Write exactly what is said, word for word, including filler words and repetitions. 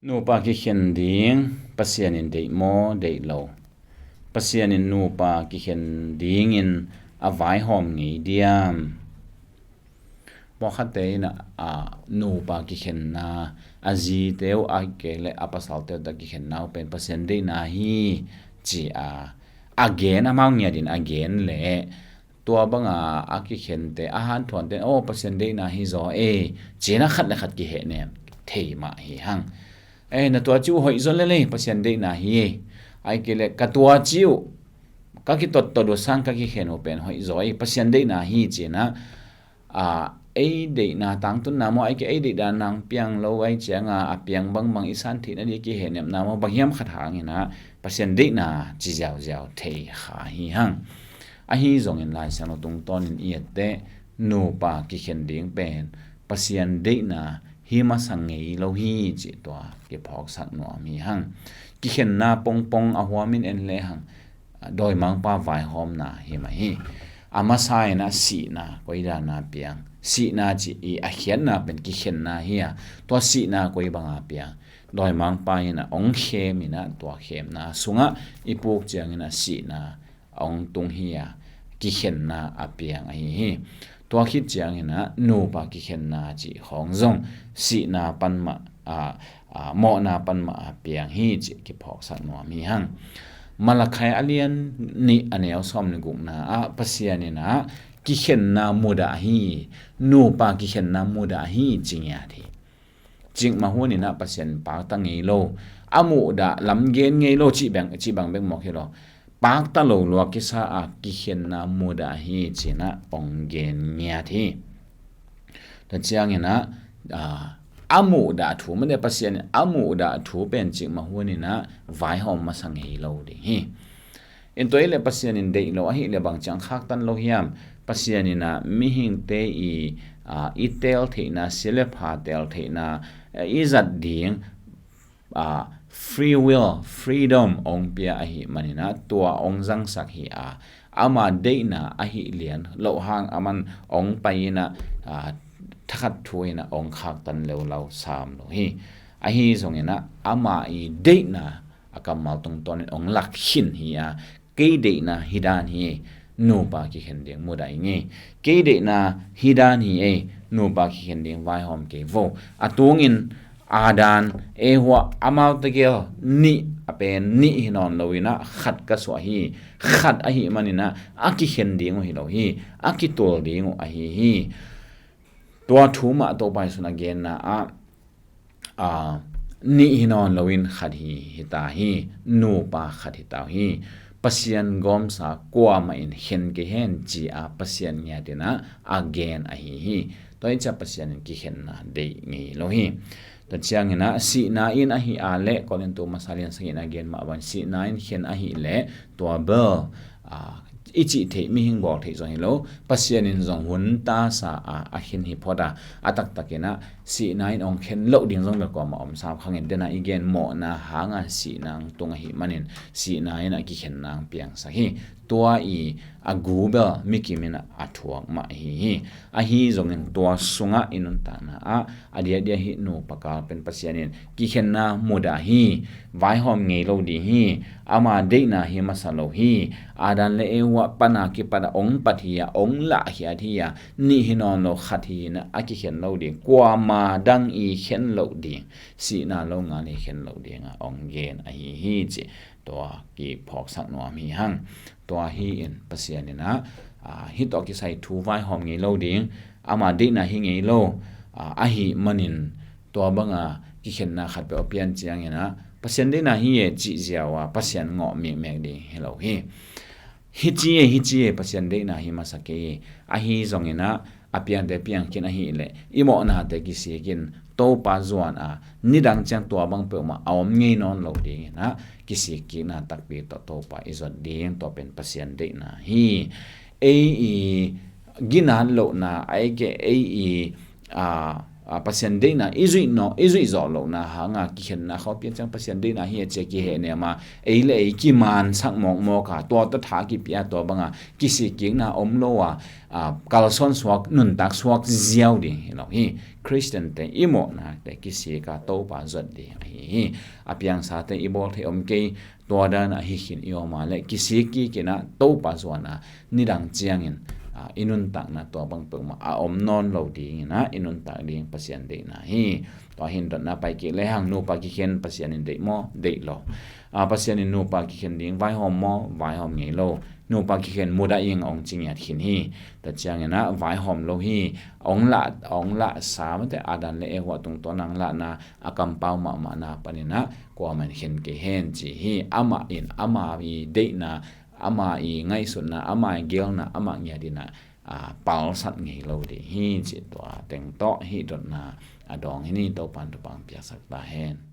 Nupa kikhen ding Pasian in deih maw, deih lo? Pasian in nupa kikhen dingin a vaihawm ngei diam? Pawlkhatte in a, a nupa kikhenna, a zite uh a kei le a pasalte uh ta kikhenna uh pen Pasian deihna hi ci a, a gen, amau ngiatin a gen le tua banga a kikhente, a hanthuante, aw, Pasian deihna hi zaw e, cina khat le khat kihehnem thei mah hi hang. E, na tua ci uh hoih zaw lele, Pasian deihna hi e. Ai kei le ka tua ci uh, ka kitottot uh sang ka kikhen uh pen hoih zaw e, Pasian deihna hi cina, a, ei deihna tangtunna maw, ai kei ei deihna nang piang lo ai cianga a piang bangbang i san theihna di kihehnepna maw, bang hiam khat hangina Pasian deihna ci ziauziau thei kha hi hang. Ahi zongin Lai Siangtho tungtawnin i etteh nupa kikhen ding pen Pasian deihna hi masa ngei lo hi cih tua kiphawksak nuam hi hang. Kikhenna pongpong a huamin en le hang, dawimangpa vaihawmna hi mah hi. A masa in a sihna koidana piang, sihna ci i a khiatna pen kikhenna hi a, tua sihna koi banga piang? Dawimangpa in a ong khem in a, tua khemna sungah i puk ciangin a sihna a ong tung hi a, kikhenna a piang ahi hi. Tua khit ciangin a nupa kikhenna cih khawng zong sihna pan mah, a, a, mawhna pan mah a piang hi cih kiphawksak nuam hi hang. Malakhai a lian nih a neu sawm le gukna ah Pasian in a kikhenna mudah hi, nupa kikhenna mudah hi ci ngiat hi. Cikmah hunin a Pasian pakta ngei lo, a muhdah lam gen ngei lo cih bang, cih bang bek mawk hi lo. Pakta lo lua kisa a kikhenna mudah hi cina ong gen ngiat hi. Tua ciangin a, a, a muhdah thu, mane Pasian in a muhdah thu pen cikmah hunin a vaihawm masa ngei lo ding hi. In tua i le Pasian in deih lo ahih le bang ciang khaktan lo hiam? Pasian in a mihingte i, a, i tel theihna, sia le pha tel theihna, a, i zat ding, a, free will, freedom ong pia ahih manin a tua ong zangsak hi a, ama deihna ahih lian loh hang aman ong pai in a, a, thakhat thu in a ong khaktan leuleu sam lo hi. Ahi zongin a ama i deihna a kammal tungtawnin ong lak khin hi a, kei deihna hi dan hi, nupa kikhen ding mudah i ngei. Kei deihna hi dan hi ei, nupa kikhen ding vaihawm kei vo. A tungin Adam, Eva, amau tegel nih a pen nih hi nawn lo in a khat ka suah hi. Khat ahih manin a a kikhen ding uh hi lo hi, a kitul ding uh ahi hi. Tua thu mah Topa Jesuh in a genna ah, a, nih hi nawn loin khat hi, hi ta hi, nupa khat hi ta uh hi. Pasian gawmsa kuamah in khen kei hen ci a Pasian ngiatin a a gen ahi hi. Tua hi cia Pasian in kikhenna deih ngei lo hi. Tua ciangin a sihna in ahi a le, Korintu masa lian sagihna gen mah bang sihna in khen ahih le tua bel, a, i cih theih mihing bawl theih zong hi lo, Pasian in zong hun tasa a a khin hi phot a, a taktakin a sihna in ong khen loh ding zong bel kuamah om sam khangin dena i gen mawhna hanga sihna ong tung ahih manin sihna in a kikhenna ong piangsak hi. Tua i a gu bel mikim in a a thuak mah ahi hi. Ahi zongin tua sungah i nuntakna ah a diakdiak hih nupa kal pen Pasian in kikhenna mudah hi, vaihawm ngei lo ding hi, ama deihna hi masa lo hi, Adam le Eva pana kipat a ong pat hi a, ong lahkhiat hi a, nih hi nawn lo khat hi in a kikhen lo ding, kuama dang i khen lo ding, sihna lo ngal i khen lo ding a ong gen ahi hi cih tua kiphawksak nuam hi hang. Tua hi in Pasian in a, a, hih tawh kisai thu vaihawm ngei lo ding, ama deihna hi ngei lo, a, ahih manin tua banga kikhenna khat peuh a pian ciangin a Pasian deihna hi e cih ziau a Pasian ngawh mekmek ding hi lo hi. Hi ci e, hi ci e, Pasian deihna hi masa kei e. Ahi zongin a a piangte piang khin ahih leh i mawhnate kisik in Topa zuan a nidang ciang tua bang peuhmah a om ngei nawn lo dingin a kisik kikna takpi tawh Topa i zuat ding, tua pen Pasian deihna hi. Ei i ginat lohna, ei ke, ei i, a, a, Pasian deihna i zuih nawh, i zuih zawh lohna hanga kikhenna khawh pian ciang Pasian deihna hi a cia kihehnem a, ei le ei kimansak mawkmawk a, tua tawh tha kipia, tua banga kisikkikna om lo a, a, kalsuan suak, nuntak suak ziau ding hi lo hi. Khristiante i mawhnate kisik a Topa zuat ding ahi hi. A piangsate i bawl thei om kei, tua dan ahi khin i om a le kisik kik in a Topa zuan a, nidang ciangin, a, i nuntakna tua bang peuhmah a om nawn lo dingin a, i nuntak ding Pasian deihna hi. Tua hi in dotna pai kik lehang nupa kikhen Pasian in deih maw? Deih lo. A, Pasian in nupa kikhen ding vaihawm maw? Vaihawm ngei lo. Nupa kikhen mudah ing a hong ci ngiat khin hi. Tua ciangin a vaihawm lo hi. Hong lah, hong lahsa mate Adam le Eva tungtawn a hong lahna a kampau mahmahna panin a kuaman khen kei hen ci hi. Amah in ama i deihna, ama i ngaihsutna, ama i gelna, amah ngiat in a, a, palsat ngei lo ding hi cih tua teng tawh hih dotna a dawng hi ni. Topan thupha piaksak ta hen.